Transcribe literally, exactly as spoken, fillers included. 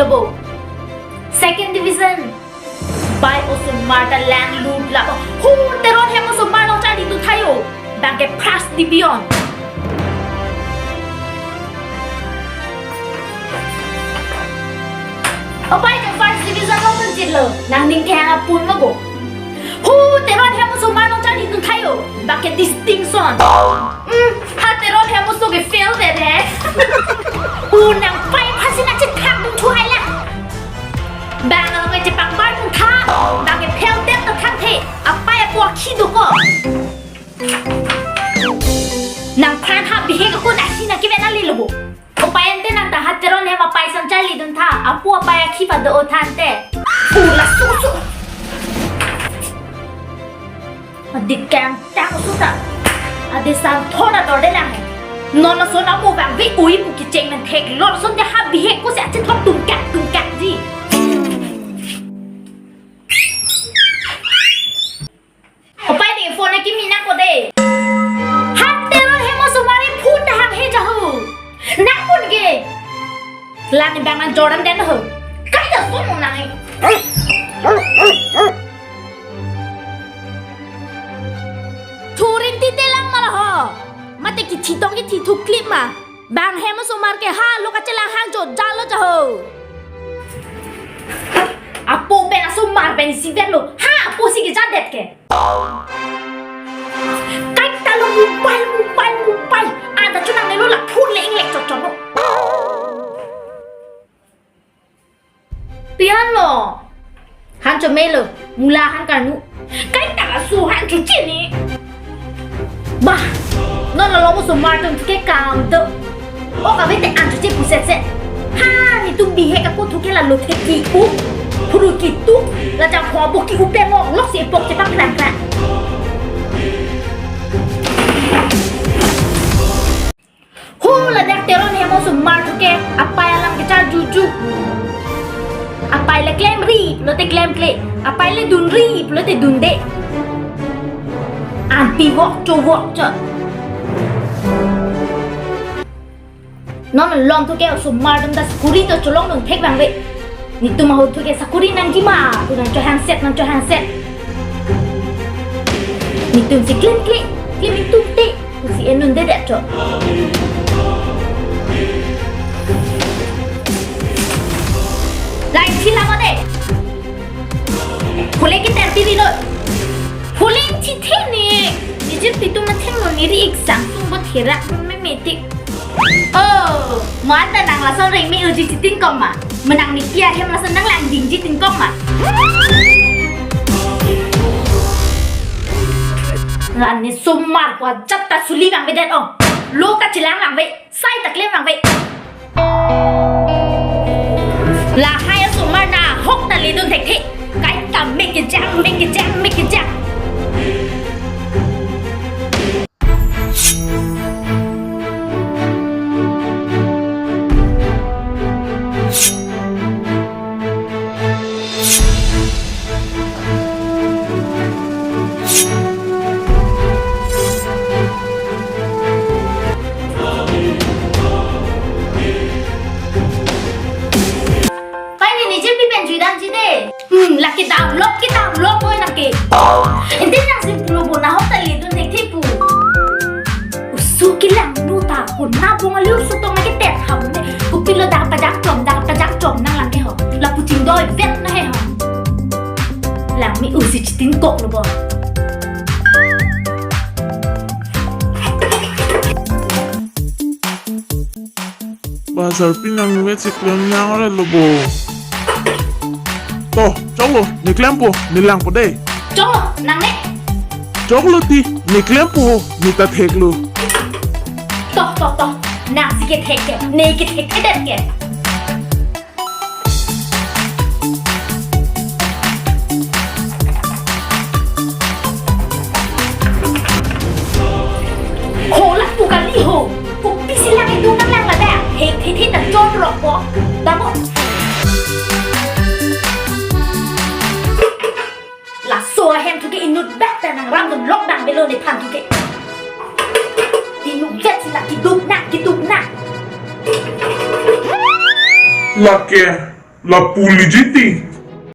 Bo. Second division. Bai osomar ta lang lut lap. Hu Teron hem osomar along charlidun tha jo. Bang ke first division. Opai ke first division along pen chitlo. Nangning kehang apun ma bo. Hu Teron hem osomar along charlidun tha jo. Bang ke distinction. Hmm, ha Teron hem oso ke fail det he. Hu nang pai phasin achethakdun thu hai la. Bang along ke chepangbar dun tha. Bang ke fail det ta thangthe. Apai apo akhi do ko. Nangphan ha bihek ako nasi nang kiven alilo bo. Opai ante nang ta ha Teron hem apai sang charlidun tha. Apo apai akhi pado-o tha ante. Hu laso so. Adik kang tang suta. Adi san thona dorde lang. Non lason amo bang vi ui pu kicheng men theklot lason te ha bihek ako si achethok tungkak tungkak ji. Opai de phone akimi nang ko de. Ha Teron hem osomar aphone ta hanghe jaho. Nang phone ke. Lani bang an joram den ho. Kai ta phone nang. Thurin tite lang ma la ho. Mate kithi tong kithi thuk klip ma. Bang hem osomar ke ha lo kachelang hang jo jalo jaho. Apo pen asomar pen si vet lo. Ha apo si kejadet ke. Kai ta lo mobile mobile mobile. Ada chunang ne lo la phone le inglek chot chot lo. Pian lo. Han chome lo. Mula han karnu. Kai ta la su han chuchi ni. Bah. Non lo lo osomar atum ke kam do. O kave te an chuchi puset se. Ha netum bihek ako thu ke la lo the ki u. Phuru kitu. La jang pho bo ki u pe mo lok si pok chepak klang klang. Hu ladak Teron hem osomar thu ke apai alam kecharjuju. Apai le klemri pulote klemkle. Apai le dunri pulote dunde. An pivok chovok chot. Non along thu ke osomar atum ta sakuri to cholongdun thek bang ve. Netum ahut thu ke sakuri nangji ma pu nangchohangset nangchohangset. Netum si klemkle, klemkle tum te. Pusi enun de det cho. Lain si lama de. Pule ki ter tiri lo. Pule si thini. Nijit pitu matheng lo niri exam sung bo therak me metik. Oh, mata nang lason reng mi uji chitin kong ma. Menang ni pia hem lason nang lang ding chitin kong ma. Lani osomar ko ajat ta suli bang bedet ong. Lo ta chelang lang ve, sai ta klem lang ve. Lahai osomar nahok ta ledun thekthe. Kai ta mek kejang, mek kejang, mek kejang. Pai ni nijir pi pen jui damji de. Hmm, lake damlok ke damlok oi nang ke. Ente nang si pulo bo nahok ta ledun thekthe pu. Usu kelang nu ta hona bong ali usu tong ke tet ham ne. Kopilo dak pajak chom, dak pajak chom nang lang ke ho. Lapu chingdoi vet na he ho. Lang mi usi chitin kok lo bo. Bazar pi nang vet si klem nang ore lo bo. To, choklo, ne klempo, ne langpo de. Choklo, nang ne. Choklo ti, ne klempo, ne ta theklo. To, to, to, nang si kethek ke, ne kethek ke det ke. Ho lapu kali ho. Kopi si lang itum nang lang ladak. He the the ta chot rok po. Dabo. Laso ahem thu ke inut bak ta nang ramdun lok bang belo nephan thu ke. Inut vet si la kiduk na, kiduk na. Lake. Lapu liji ti,